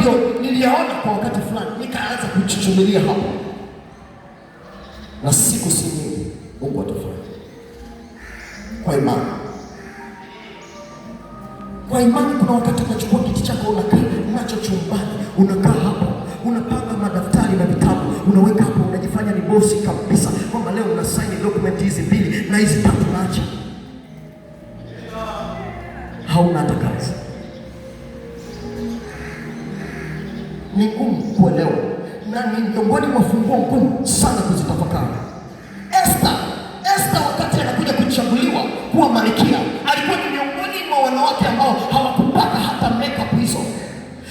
ndio niliyaona kwa wakati fulani, nikaanza kuchuchumilia hapo, na siku si nyingi Mungu atafanya kwa imani. Kwa imani, kuna wakati unachukua kiti chako unakaa nacho chumbani, unakaa hapo, unapanga madaftari na vitabu, unaweka hapo, unajifanya ni bosi kabisa, kwamba leo una saini document hizi mbili na hizi tatu naacha. Hauna hata kazi. Ni ngumu kuelewa na ni miongoni mwa funguo ngumu sana kuzitafakari. Esther wakati anakuja kuchaguliwa kuwa malkia, alikuwa ni miongoni mwa wanawake ambao hawakupaka hata makeup hizo.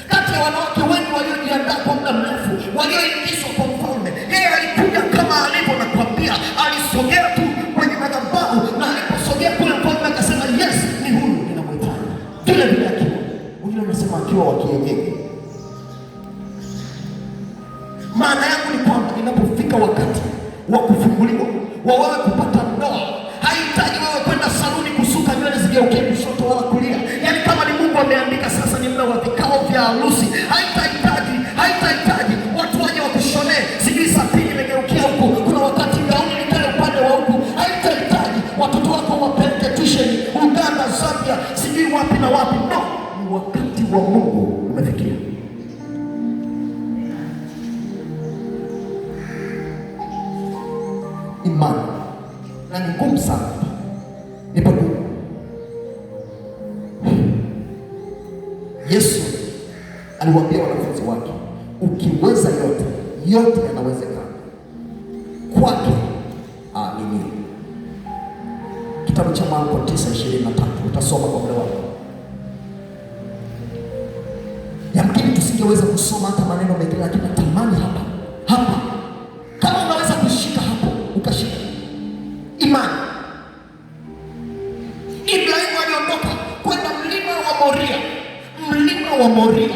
Kati ya wanawake wengi waliojiandaa kwa muda mrefu, walioingizwa kwa mfalme, yeye alikuja kama alivyo, na kuambia, alisogea tu kwenye madhabahu, na aliposogea kule mfalme akasema, yes, ni huyu ninamhitaji. Vile vile akiwa, wengine wanasema akiwa wa kienyeji. Maana yangu ni kwamba inapofika wakati wa kufunguliwa, wa wewe kupata ndoa, haihitaji wewe kwenda saluni kusuka nywele zigeukie kushoto wala kulia. Yaani kama ni Mungu ameandika sasa ni muda wa vikao vya harusi, haitahitaji watu waje wakushonee, sijui satini imegeukia huku, kuna wakati gauni likae upande wa huku. Haitahitaji watoto wako wapeleke tuition Uganda, Zambia, sijui wapi na wapi. No, ni wakati wa Mungu umefikia. Imani na ni ngumu sana, ni pagumu. Yesu aliwaambia wanafunzi wake, ukiweza yote, yote yanawezekana kwake aaminiye. Kitabu cha Marko 9:23 utasoma kwa muda wako. Yamkini tusingeweza kusoma hata maneno mengine, lakini natamani hapa kama unaweza kushika hapo ukashika. Imani. Ibrahimu aliondoka kwenda mlima wa Moria, mlima wa Moria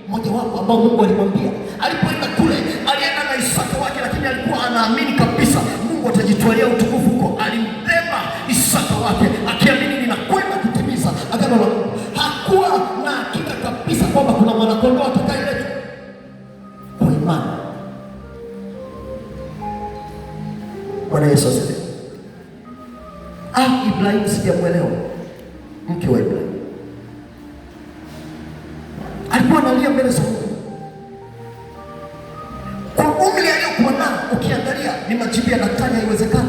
mmojawapo ambao Mungu alimwambia. Alipoenda kule alienda na Isaka wake, lakini alikuwa anaamini kabisa Mungu atajitwalia utukufu huko. Alimbeba Isaka wake akiamini ninakwenda kutimiza agano la Mungu. Hakuwa na hakika kabisa kwamba kuna mwanakondoo atakayeletwa. Kwa imani. Bwana Yesu asifiwe. Ibrahimu sijamuelewa. Mke wa Ibrahimu alikuwa analia mbele za Mungu. Kwa umri aliyokuwa nao, ukiangalia ni majibu ya daktari, haiwezekani.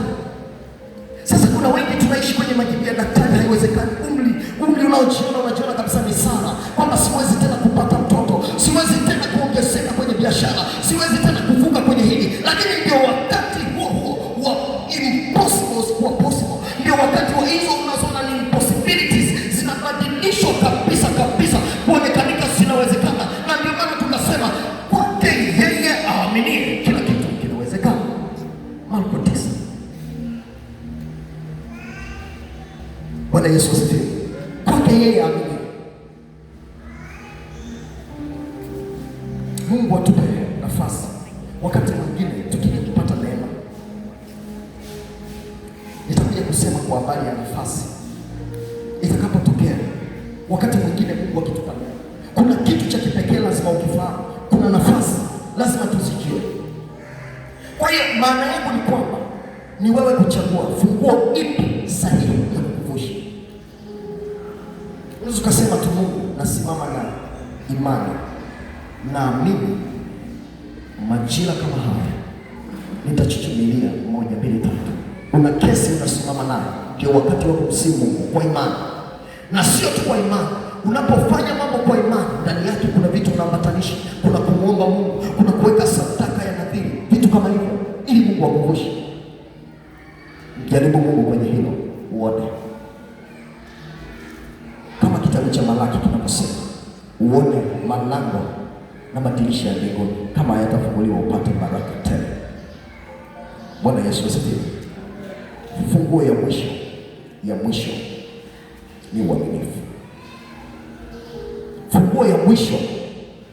Sasa kuna wengi tunaishi kwenye majibu ya daktari, haiwezekani. Umri unaojiona, unajiona kabisa ni sana, kwamba siwezi tena kupata mtoto, siwezi tena kuongezeka kwenye biashara, siwezi tena kuvuka kwenye hili. Lakini ndio wakati huo huo wa impossible kuwa possible. Ndio wakati wa hizo unazoona ni impossibilities zinabadilishwa kabisa kabisa kuonekanika zinawezekana. Na ndio maana tukasema kwake yeye aaminiye kila kitu kinawezekana. Marko 9. Bwana Yesu asifiwe. Kwake yeye aaminiye. Mungu atupe nafasi wakati mwingine tukija kupata neema. Nitakuja kusema kwa habari ya nafasi itakapotokea. Wakati mwingine Mungu akitupa neema, kuna kitu cha kipekee lazima ukifahamu. Kuna nafasi lazima tuzijue. Kwa hiyo maana yangu ni kwamba ni wewe kuchagua funguo ipi sahihi ya kukuvusha. Unaweza ukasema tu, Mungu, nasimama na imani, naamini majira kama haya nitachuchumilia 1 2 3. Una kesi unasimama nayo, ndio wakati wa kumsihi Mungu kwa imani. Na sio tu kwa imani. Unapofanya mambo kwa imani, ndani yake kuna vitu unaambatanisha. Kuna kumuomba Mungu, kuna kuweka sadaka ya nadhiri, vitu kama hivyo, ili Mungu akuvushe. Mjaribu Mungu kwenye hilo uone. Kama kitabu cha Malaki kinaposema, uone malango na madirisha ya mbinguni kama hayatafunguliwa upate baraka tele. Bwana Yesu asifiwe. Funguo ya mwisho ni uaminifu. Funguo ya mwisho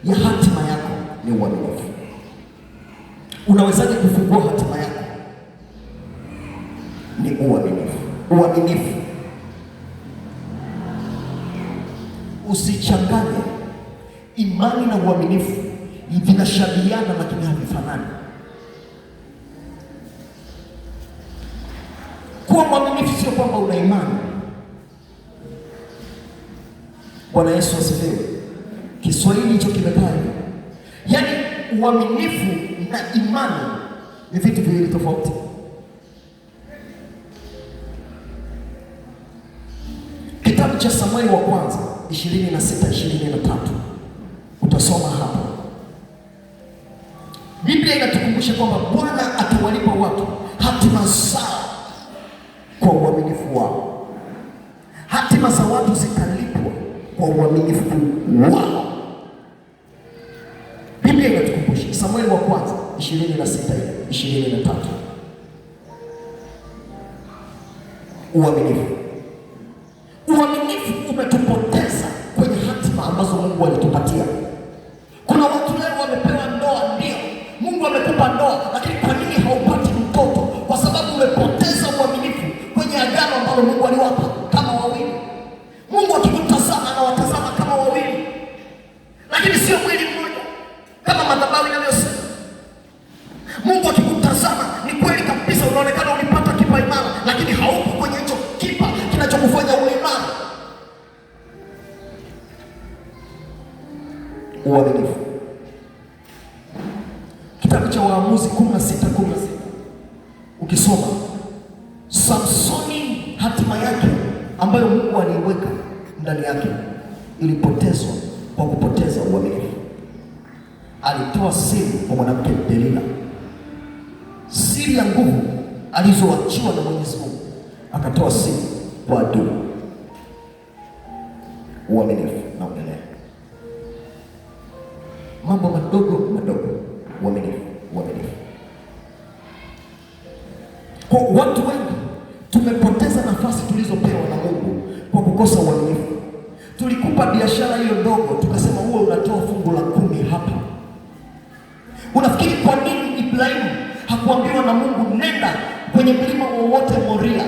ya hatima yako ni uaminifu. Unawezaje kufungua hatima yako? Ni uaminifu. Uaminifu. Usichanganye Imani na uaminifu vinashabiana, lakini havifanani. Kuwa mwaminifu sio kwamba una imani. Bwana Yesu asifiwe. Kiswahili hicho kimekaa hivyo, yaani uaminifu na imani ni vitu viwili tofauti. Kitabu cha Samueli wa kwanza 26:23 utasoma hapo. Biblia inatukumbusha kwamba Bwana atawalipa watu hatima zao kwa uaminifu wao. Hatima za watu zitalipwa kwa uaminifu wao. Biblia inatukumbusha Samueli wa kwanza 26:23. Uaminifu. Uaminifu umetupoteza kwenye hatima ambazo Mungu alitupatia. Kuna watu leo wamepewa ndoa, ndio Mungu amekupa ndoa, lakini kwa nini haupati mtoto? Kwa sababu umepoteza uaminifu kwenye agano ambalo Mungu aliwapa kama wawili. Mungu akikutazama anawatazama kama wawili, lakini sio mwili mmoja kama madhabahu inavyosema. Mungu akikutazama ni kweli kabisa unaonekana ulipata kipa imara, lakini haupo kwenye hicho kipa kinachokufanya uwe imara. Uaminifu. Kitabu cha Waamuzi 16:16 ukisoma, Samsoni hatima yake ambayo Mungu aliiweka ndani yake ilipotezwa kwa kupoteza uaminifu. Alitoa siri kwa mwanamke Delila, siri ya nguvu alizoachiwa na Mwenyezi Mungu, akatoa siri kwa adui. Uaminifu. Naongelea mambo madogo madogo. Uaminifu, uaminifu. Kwa watu wengi tumepoteza nafasi tulizopewa na Mungu kwa kukosa uaminifu. Tulikupa biashara hiyo ndogo, tukasema uwe unatoa fungu la 10 hapa. Unafikiri kwa nini Ibrahimu hakuambiwa na Mungu nenda kwenye mlima wowote Moria?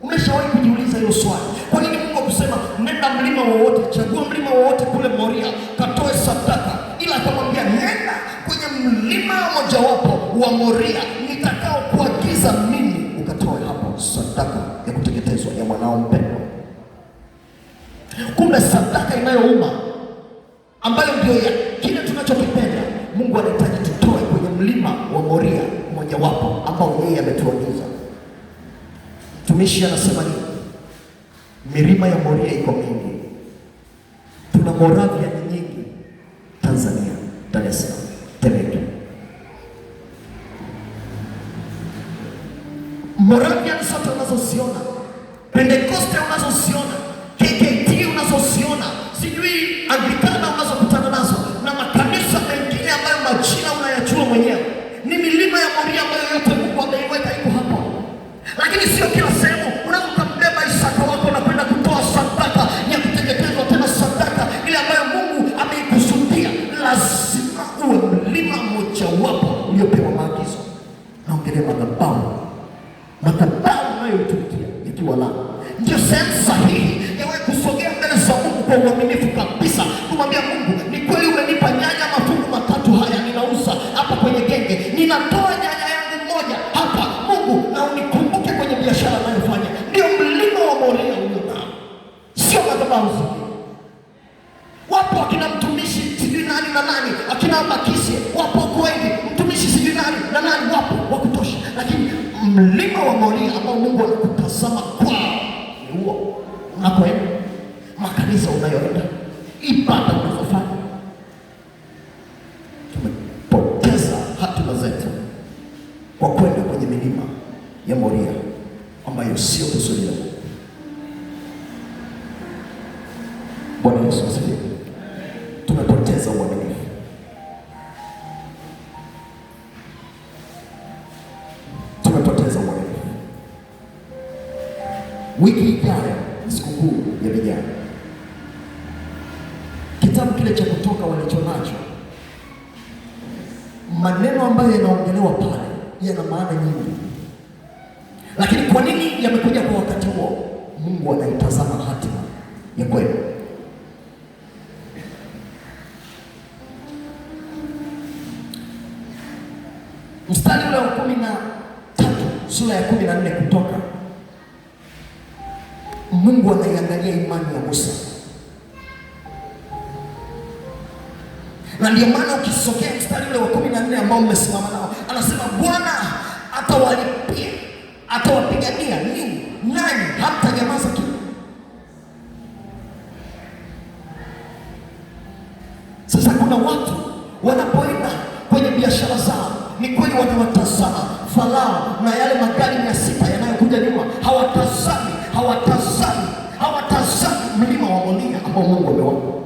Umeshawahi kujiuliza hilo swali? Kwa nini Mungu hakusema nenda mlima wowote, chagua mlima wowote kule Moria, katoe sadaka, ila akamwambia nenda kwenye mlima mojawapo wa Moria nitakao kuagiza mimi, ukatoe hapo sadaka ya kuteketezwa ya mwanao mpendwa. Kumbe sadaka inayouma ambayo ndio ya kile tunachokipenda, Mungu anahitaji tutoe kwenye mlima wa Moria mojawapo ambao yeye ametuagiza. Mtumishi anasema nini? Milima ya Moria iko mingi. Tuna Moravia nyingi Tanzania, Dar es Salaam, Temeke. Moravia zote unazoziona, Pentekoste unazoziona, KKT unazoziona, sijui Anglikana unazokutana nazo na makanisa mengine ambayo majina unayajua mwenyewe, ni milima ya Moria ambayo yote Mungu ameiweka iko hapo. Lakini sio kila sehemu unaweza kumbeba Isaka wako na kwenda kutoa sadaka ya kuteketezwa, tena sadaka ile ambayo Mungu ameikusudia. Lazima uwe mlima mmojawapo uliopewa maagizo. Naongelea madhabahu, madhabahu unayoitumikia ikiwa la ndio sehemu sahihi ya wewe kusogea mbele za Mungu kwa uaminifu kabisa, kumwambia Mungu, ni kweli umenipa nyanya mafungu matatu haya, ninauza hapa kwenye genge, ninatoa nyanya yangu moja hapa, Mungu na unikumbuke kwenye biashara ninayofanya. Ndio mlima wa Moria ulio nao, sio madhabahu zingine. Wapo akina mtumishi sijui nani na nani, akina Makisi wapo wengi, mtumishi sijui nani na nani, wapo wa kutosha, lakini mlima wa Moria ambao Mungu anakutazama kwao ni huo unakoenda, makanisa unayoenda, ibada unazofanya. Tumepoteza hatima zetu kwa kwenda kwenye milima ya Moria ambayo sio kusudi la Mungu. Bwana Yesu asifiwe. Tumepoteza uaminifu. Tumepoteza uaminifu. Wiki ijayo sikukuu ya vijana. Kitabu kile cha Kutoka walichonacho, maneno ambayo yanaongelewa pale yana maana nyingi, lakini kwa nini yamekuja kwa wakati huo? Mungu anaitazama hatima ya kwenu. Mstari ule wa 13 sura ya 14 Kutoka, Mungu anaiangalia imani ya Musa, na ndio maana ukisogea mstari ule wa 14 ambao mmesimama nao, anasema Bwana atawalipia, atawapigania ninyi, nanyi hamtanyamaza kimya. Sasa kuna watu wanapoenda kwenye biashara zao, ni kweli wanawatazama Farao na yale magari 600 yanayokuja nyuma, hawatazami mlima wa Moria ambao Mungu amewapa.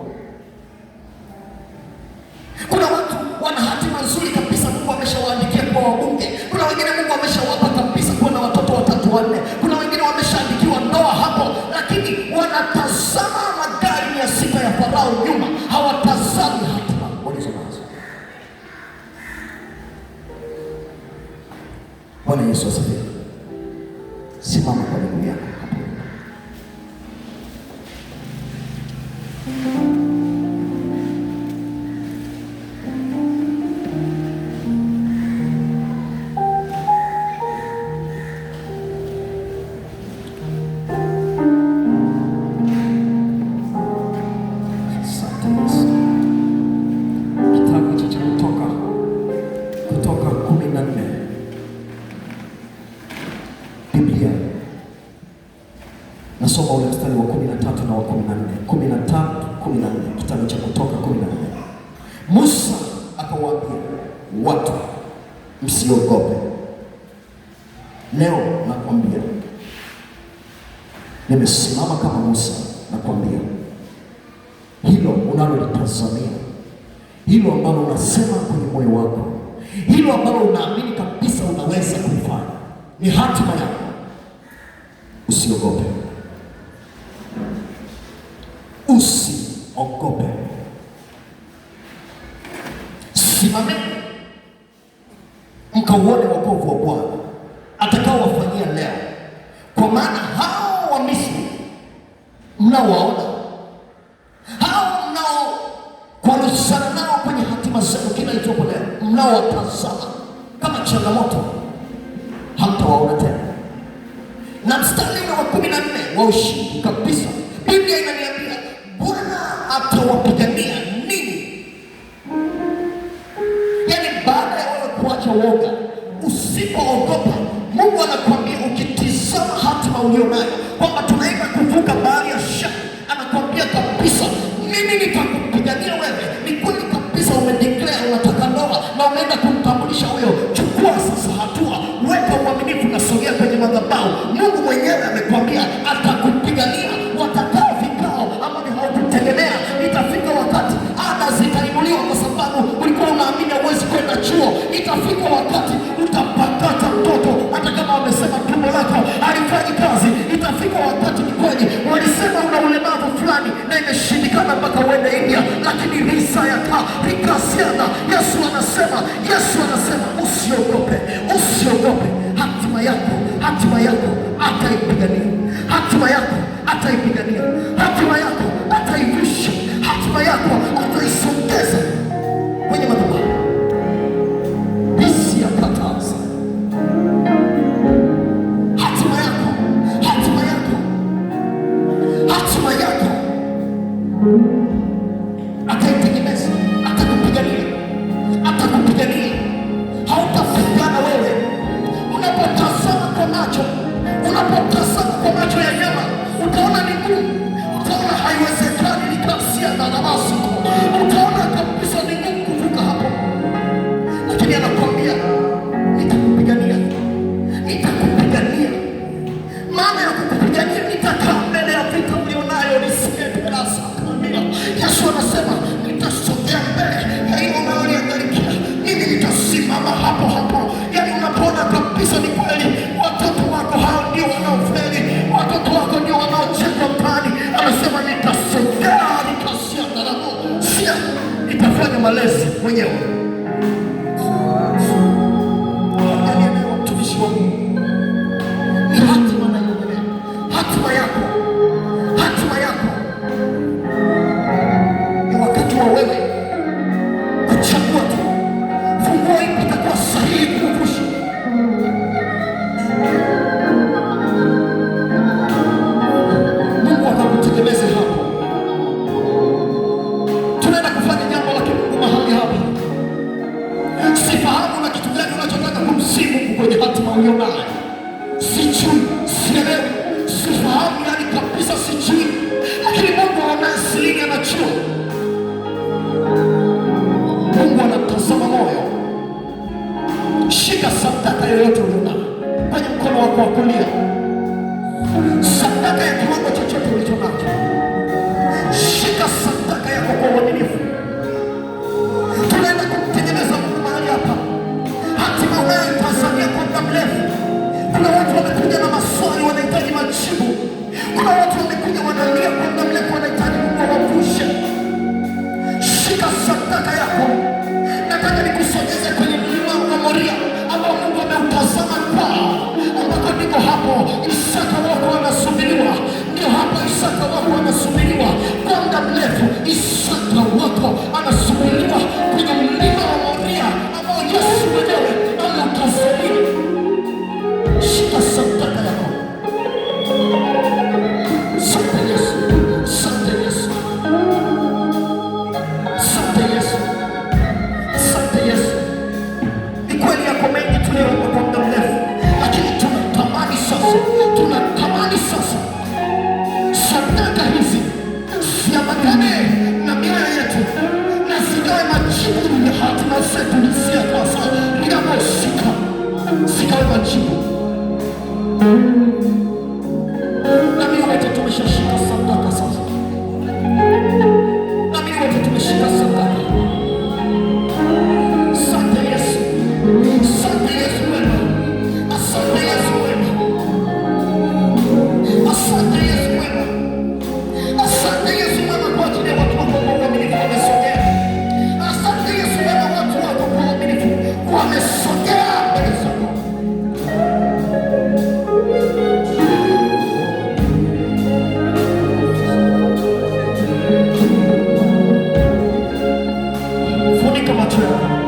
Kuna watu wana hatima nzuri kabisa, Mungu ameshawaandikia kuwa wabunge. Kuna wengine Mungu ameshawapa kabisa kuwa na watoto 3 4. Kuna wengine wameshaandikiwa ndoa hapo, lakini wanatazama magari 600 ya Farao nyuma, hawatazami hatima walizonazo. Bwana Yesu asifiwe. Simama kwa miguu yako hapo. Asante Yesu. Kitabu cha Kutoka 14. Biblia nasoma ule mstari wa 13 na wa 14. 13, 14, kitabu cha Kutoka 14. Musa akawaambia watu, msiogope. Leo nakwambia, nimesimama kama Musa, nakwambia hilo unalolitazamia, hilo ambalo unasema kwenye moyo wako, hilo ambalo unaamini kabisa unaweza kulifanya, ni hatima yako. Usiogope, usiogope. Simameni mkauone wokovu wa Bwana atakaowafanyia leo, kwa maana hao wa Misri mnaowaona, hao mnao kualuzana nao kwenye hatima zenu kila itwapo leo, mnaowatazama kama changamoto, hamtawaona tena. Na mstari ule wa 14 wa ushindi kabisa, Biblia inaniambia Bwana atawapigania ninyi. Yaani baada ya wewe kuacha uoga, usipoogopa, Mungu anakuambia ukitizama hatima ulionayo kwamba tunaenda kuvuka bahari ya Shamu, anakuambia kabisa mimi nitakupigania wewe. Ni kweli kabisa umedeclare unataka ndoa na umeenda kumtambulisha huyo. Chukua sasa hatua, weka uaminifu na sogea kwenye madhabahu. Mungu mwenyewe amekwambia atakupigania. Watakao vikao ambavyo haukutegemea, itafika wakati ada zitainuliwa kwa sababu ulikuwa unaamini huwezi kwenda chuo. Itafika wakati utapakata mtoto hata kama wamesema tumbo lako halifanyi kazi. Itafika wakati ni kweli walisema una ulemavu fulani na imeshindikana mpaka uende India, lakini risa yaka rikasiana. Yesu anasema usiogope, usiogope. Hatima yako, hatima yako ataipigania, hatima yako ataipigania, hatima yako ataivusha, hatima yako ataisogeza kwenye madhabahu. Bisi ya kataza hatima yako, hatima yako, hatima yako ataitegemeza, atakupigania, atakupigania. Hautapigana wewe. Unapotazama kwa macho, unapotazama kwa macho ya nyama, utaona ni ngumu, utaona haiwezekani, ni kasia na nafasi, utaona kabisa ni ngumu kuvuka hapo, lakini anakuambia nitakupigania, nitakupigania. Maana ya kukupigania, nitakaa mbele ya vita ulionayo, nisiyepelasa kamila. Yesu anasema nitasogea mbele ya hilo unaloliangalikia, mimi nitasimama hapo hapo. Yaani unapona kabisa, ni kweli watoto wako hao ndio wanaofeli, watoto wako ndio wanaochekwa mtaani. Anasema nitasogea, nitasia daramu sia, nitafanya malezi mwenyewe. Yaani mtumishi wa Mungu, ni hatima naiongelea, hatima yako, hatima yako ni wakati wa wewe kuchagua tu funguo ipi itakuwa sahihi. wako wa kulia, sadaka ya kiwango chochote ulicho nacho, shika sadaka yako kwa uaminifu. Tunaenda kumtengeneza Mungu mahali hapa, hatima unayoitazamia kwa muda mrefu. Kuna watu wamekuja na maswali, wanahitaji majibu. Kuna watu wamekuja wanalia kwa muda mrefu, wanahitaji Mungu awavushe. Shika sadaka yako. Nataka nikusogeze kwenye mlima wa Moria ambao Mungu ameutazama kwao, ambako ndiko hapo Isaka wako anasubiriwa. Ndio hapo Isaka wako anasubiriwa kwa muda mrefu. Isaka wako anasubiriwa kwenye mlima wa Moria ambao Yesu mwenyewe ameutazamia. Shika sadaka yako. Asante Yesu, asante Yesu, asante Yesu, asante Yesu. Ni kweli yako mengi tuliyoomba kwa muda mrefu, lakini tunatamani sasa, tunatamani sasa sadaka hizi ziambatane na mioyo yetu na zikawe majibu ya hatima zetu lisiakasa linamosika, zikawe majibu. Na mimi wote tumeshashika sadaka sasa, na mimi wote tumeshika sadaka. Asante Yesu, asante Yesu mwema, asante Yesu mwema, asante Yesu mwema, asante Yesu mwema kwa ajili ya watu wako kwa uaminifu wamesogea. Asante Yesu mwema, watu wako kwa uaminifu wamesogea mbele zako. Funika macho yako.